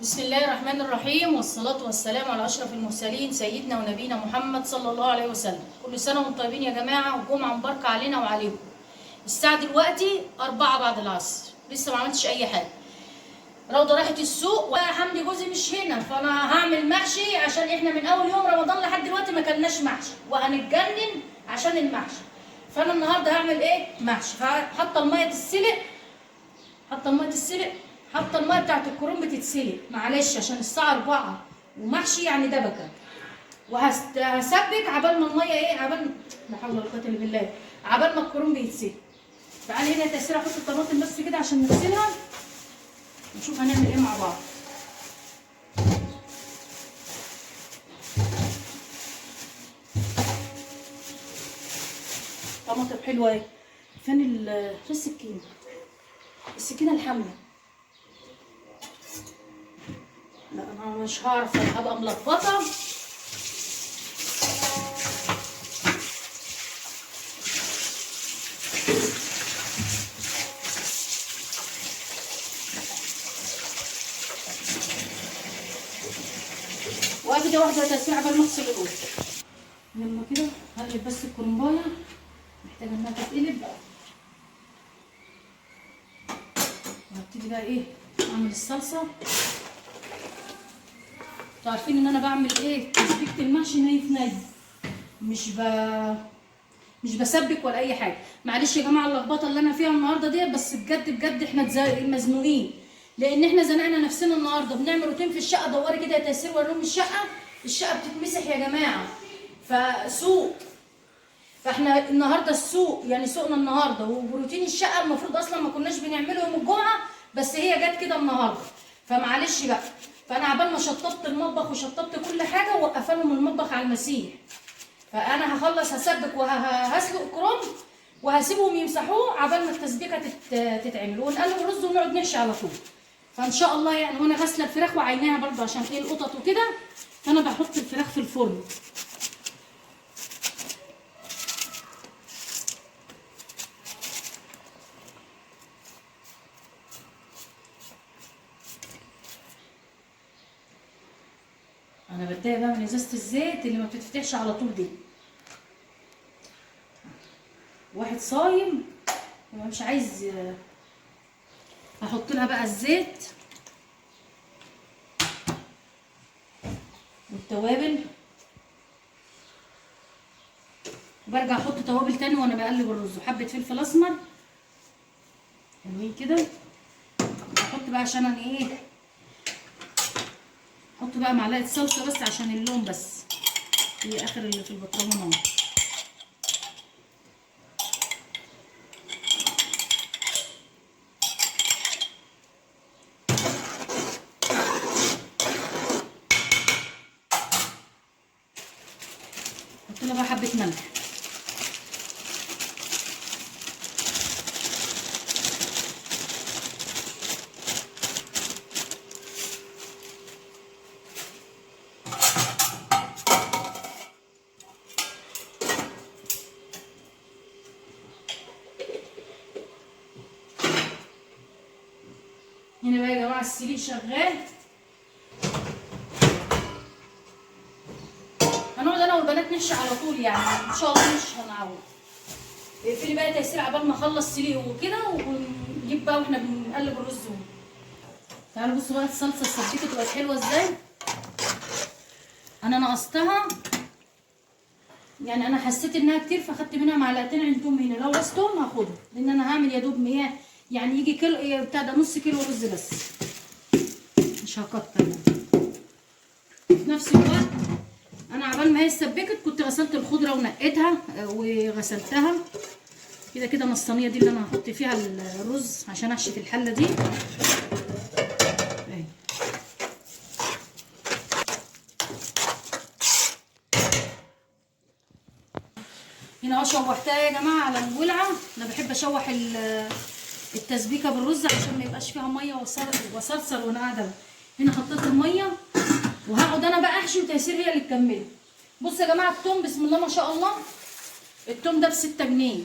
بسم الله الرحمن الرحيم، والصلاة والسلام على أشرف المرسلين سيدنا ونبينا محمد صلى الله عليه وسلم. كل سنة وانتم طيبين يا جماعة، وجمعة مباركة علينا وعليكم. الساعة دلوقتي 4 بعد العصر، لسه ما عملتش أي حاجة. روضة راحت السوق وحمدي جوزي مش هنا، فأنا هعمل محشي عشان إحنا من أول يوم رمضان لحد دلوقتي ما كلناش محشي، وهنتجنن عشان المحشي. فأنا النهاردة هعمل إيه؟ محشي. فحاطة المية تتسلق، حاطه المية تتسلق، حاطه المية بتاعت الكرنب تتسلق، معلش عشان الساعة 4 ومحشي يعني دبكه. وهسبك عبال ما المية ايه، عبال لا حول ولا قوة الا بالله، عبال ما الكرنب يتسلق. تعالي هنا يا تيسير، احط الطماطم بس كده عشان نغسلها ونشوف هنعمل ايه مع بعض. طماطم حلوة اهي. فين السكينة؟ السكينة الحامية. لا انا مش هعرف، هبقى ملخبطة. وابدا واحدة تسريع قبل ما اغسل الرز. يلا كده هقلب بس الكرنبايه، محتاجه انها تتقلب. وهبتدي بقى ايه، اعمل الصلصه. انتوا عارفين ان انا بعمل ايه تسبيكه المحشي ني في ني، مش بسبك ولا اي حاجة. معلش يا جماعة اللخبطة اللي انا فيها النهارده ديت، بس بجد بجد احنا مزنوقين، لان احنا زنقنا نفسنا النهارده. بنعمل روتين في الشقة. دوري كده يا تيسير وريهم الشقة، الشقة بتتمسح يا جماعة، فسوق. فاحنا النهارده السوق يعني سوقنا النهارده، وروتين الشقة المفروض اصلا ما كناش بنعمله يوم الجمعة، بس هي جت كده النهارده، فمعلش بقى. فانا عبال ما شطبت المطبخ وشطبت كل حاجة ووقفلهم المطبخ على المسيح. فانا هخلص هسبك وهسلق كرنب وهسيبهم يمسحوه عبال ما التسبيكه تتعمل، ونقلب الرز ونقعد نحشي على طول. فان شاء الله يعني. وانا غاسله الفراخ وعيناها برضه عشان ايه القطط وكده، فانا بحط الفراخ في الفرن. انا بتضايق بقى من ازازة الزيت اللي ما بتتفتحش على طول دي. واحد صايم ومش عايز. هحط لها بقى الزيت والتوابل، وبرجع احط توابل تاني وانا بقلب الرز، وحبه فلفل اسمر حلوين كده. احط بقى عشان انا ايه، احط بقى معلقه صلصه بس عشان اللون بس، هي اخر اللي في البطرمان اهو. احط لها بقى حبه ملح. هنا بقى يا جماعة السليق شغال. هنقعد انا والبنات نحشي على طول يعني ان شاء الله مش هنعوض. اقفلي بقى تيسير عبال ما اخلص سليق وكده، ونجيب بقى واحنا بنقلب الرز. تعالوا بصوا بقى الصلصه اتسبكت وبقت حلوة ازاي. انا نقصتها يعني، انا حسيت انها كتير فاخدت منها معلقتين عندهم هنا. لو عوزتهم هاخدهم، لان انا هعمل يا دوب 100 يعني يجي كيلو بتاع ده، نص كيلو رز بس، مش هكتر يعني. في نفس الوقت انا عبال ما هي اتسبكت كنت غسلت الخضرة ونقيتها وغسلتها كده كده. انا الصينية دي اللي انا هحط فيها الرز عشان احشي في الحلة دي اهي. هنا اهو شوحتها يا جماعة على الولعه. انا بحب اشوح التسبيكه بالرز عشان ما يبقاش فيها مية وصرصر وانا قاعدة. هنا حطيت المية وهقعد انا بقى احشي، وتيسير هي اللي تكمله. بصوا يا جماعة التوم بسم الله ما شاء الله، التوم ده ب6 جنيه.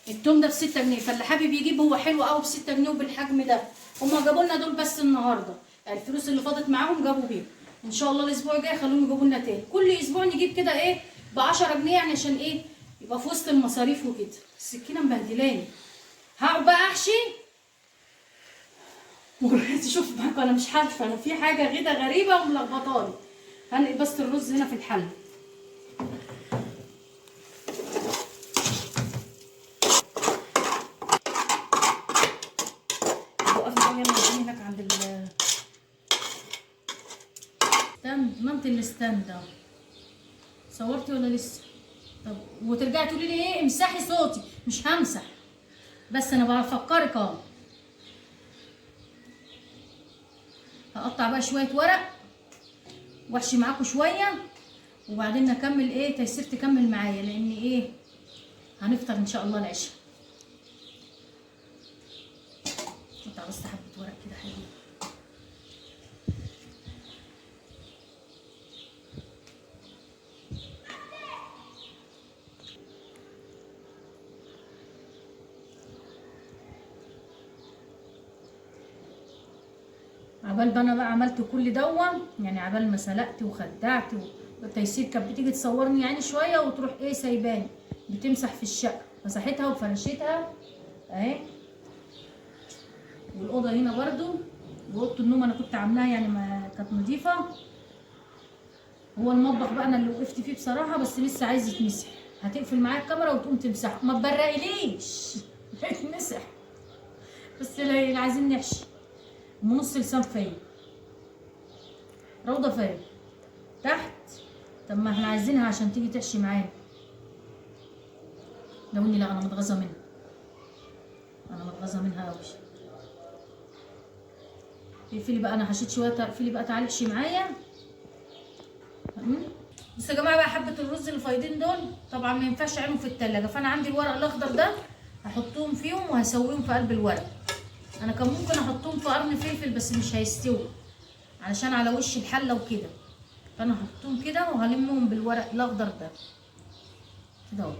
التوم ده ب6 جنيه، فاللي حابب يجيب هو حلو قوي ب6 جنيه وبالحجم ده. هما جابوا لنا دول بس النهارده، الفلوس اللي فاضت معاهم جابوا بيهم. ان شاء الله الاسبوع الجاي خلوهم يجيبوا لنا تاني، كل اسبوع نجيب كده ايه ب10 جنيه يعني، عشان ايه يبقى في وسط المصاريف وكده. السكينة مبهدلاني. هقعد بقى احشي شوف معاكم انا مش عارفه، انا في حاجة كده غريبة وملخبطاني. هنقل بس الرز هنا في الحلة. وقفت بقى يلا هناك عند ال stand، منطقة ال stand ده. صورتي ولا لسه؟ طب وترجعي تقولي لي ايه امسحي صوتي، مش همسح، بس انا بفكرك اهو. هقطع بقى شوية ورق واحشي معاكم شوية، وبعدين نكمل ايه تيسير تكمل معايا، لان ايه هنفطر ان شاء الله العشاء. قطع بس حبه ورق كده حلوين. عبال ما انا بقى عملت كل دوا، يعني عبال ما سلقت وخدعت والتيسير كانت بتيجي تصورني يعني شوية وتروح ايه سايباني، بتمسح في الشقة، مسحتها وفرشتها اهي. والاوضه هنا برده، واوضه النوم انا كنت عاملاها يعني ما كانت نظيفة. هو المطبخ بقى انا اللي وقفت فيه بصراحة، بس لسه عايز يتمسح. هتقفل معايا الكاميرا وتقوم تمسحه، ما تبرقليش يتمسح بس. اللي عايزين نحشي ونص لسان فين، روضة فين تحت. طب ما احنا عايزينها عشان تيجي تحشي معانا. لو اني لا انا متغاظه منها، انا متغاظه منها قوي. اقفلي بقى، انا حشيت شوية، اقفلي بقى تعالي احشي معايا. بس يا جماعة بقى حبه الرز اللي فايضين دول طبعا ما ينفعش اعملهم في التلاجة، فانا عندي الورق الاخضر ده هحطهم فيهم وهسويهم في قلب الورق. انا كان ممكن احطهم في قرن فلفل بس مش هيستووا علشان على وش الحلة وكده، فانا هحطهم كده وهلمهم بالورق الاخضر ده كده اهو.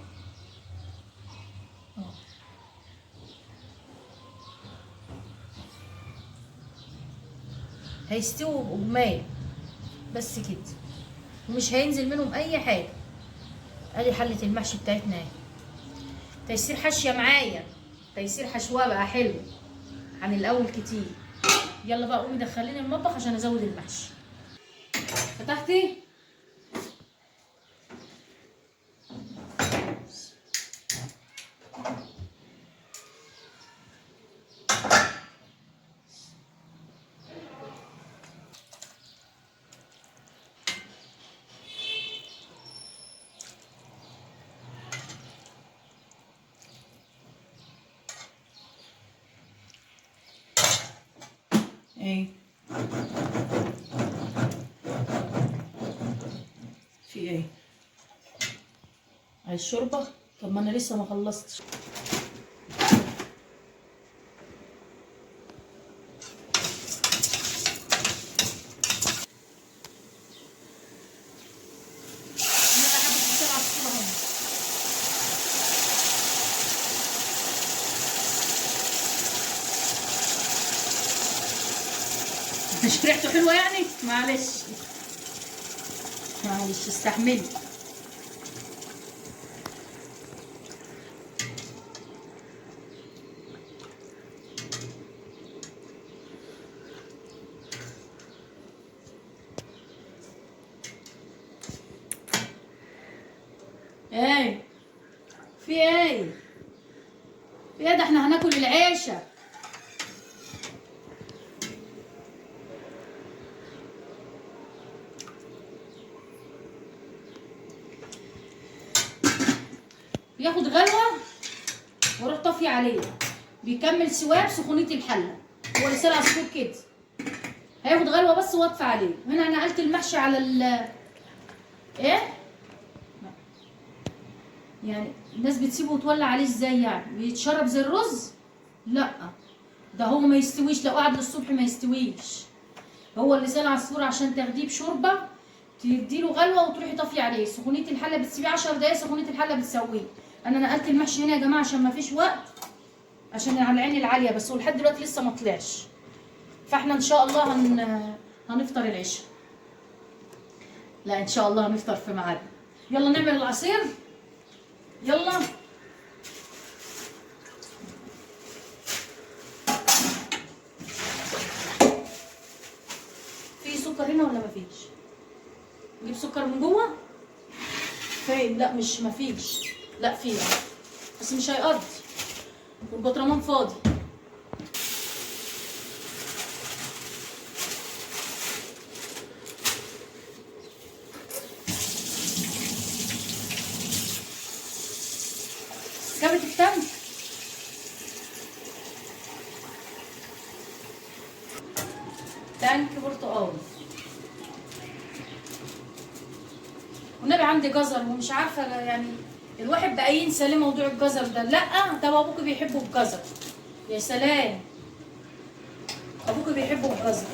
هيستووا بقمايه بس كده، ومش هينزل منهم اي حاجة. ادي حله المحشي بتاعتنا اهي. تيسير حاشية معايا، تيسير حشوها بقى حلو عن الاول كتير. يلا بقى قومي دخليني المطبخ عشان ازود المحشي. فتحتي؟ ايه في ايه؟ عايز شوربة؟ طب ما انا لسه ما خلصتش. مش ريحته حلوة يعني؟ معلش معلش استحملي. ايه في ايه؟ في ايه ده؟ احنا هناكل العيشة. بياخد غلوه واروح طافية عليه، بيكمل سواه بسخونيه الحلة. هو لسان عصفور كده، هياخد غلوه بس واطفي عليه. هنا انا نقلت المحشي على ال ايه يعني الناس بتسيبه وتولع عليه ازاي يعني؟ بيتشرب زي الرز؟ لا ده هو ما يستويش، لو قعد للصبح ما يستويش. هو لسان عصفور عشان تاخديه بشوربه تديله غلوه وتروحي طافية عليه. سخونيه الحلة بتسيبيه 10 دقايق، سخونيه الحلة بتسويه. انا نقلت المحشي هنا يا جماعة عشان ما فيش وقت، عشان على العين العالية بس، ولحد دلوقتي لسه ما طلعش. فاحنا ان شاء الله هنفطر العشاء. لا ان شاء الله هنفطر في ميعادنا. يلا نعمل العصير. يلا في سكر هنا ولا مفيش؟ نجيب سكر من جوه؟ فين؟ لا مش مفيش، لا فيه بس مش هيقضي، والبطرمان فاضي. جابت التانك. تانك برتقال. والنبي عندي جزر ومش عارفه، يعني الواحد بقى ينسى ليه موضوع الجزر ده. لا ده ابوكي بيحبوا الجزر، يا سلام ابوكي بيحبوا الجزر.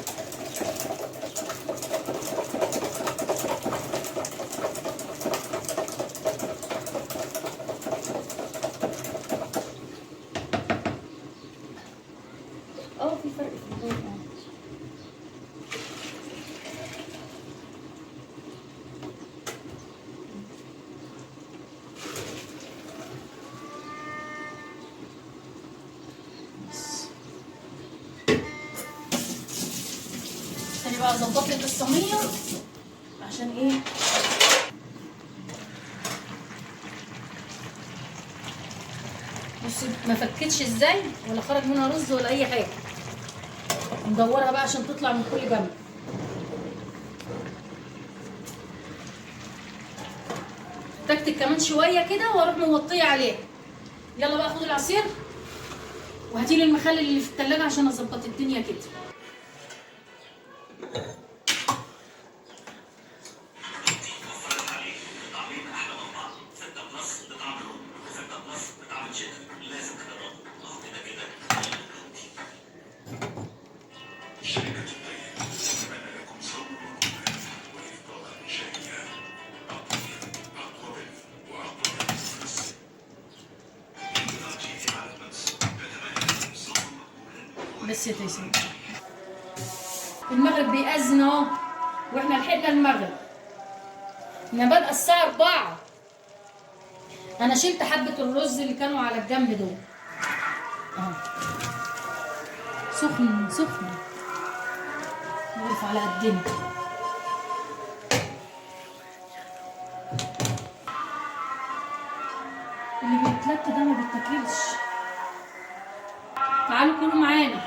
في فرق في اللون. استني بقى اظبط لك الصينية عشان ايه. بصي ما فكتش ازاي، ولا خرج منها رز ولا اي حاجة. ندورها بقى عشان تطلع من كل جنب. تكتك كمان شوية كده واروح موطيه عليها. يلا بقى خدوا العصير وهاتيلي المخلل اللي في التلاجة عشان اظبط الدنيا كده. بس يا تيسير المغرب بيأذن اهو، واحنا لحقنا المغرب. انا بادئه الساعة 4. انا شلت حبة الرز اللي كانوا على الجنب دول اهو، سخن سخن واقف على قدنا. اللي بيتلت ده ما بيتاكلش. تعالوا كلوا معانا.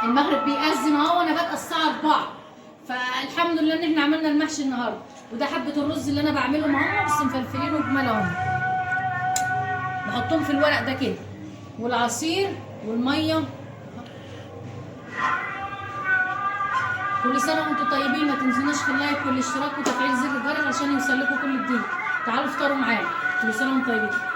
المغرب بيأذن اهو وانا بادئه الساعة 4. فالحمد لله ان احنا عملنا المحشي النهارده، وده حبه الرز اللي انا بعمله معاهم بس مفلفلين وجمال اهم. بحطهم في الورق ده كده، والعصير والمية. كل سنة وانتم طيبين. ما تنسوناش في اللايك والاشتراك وتفعيل زر الجرس عشان يوصل لكم كل جديد. تعالوا افطروا معانا. كل سنة وانتم طيبين.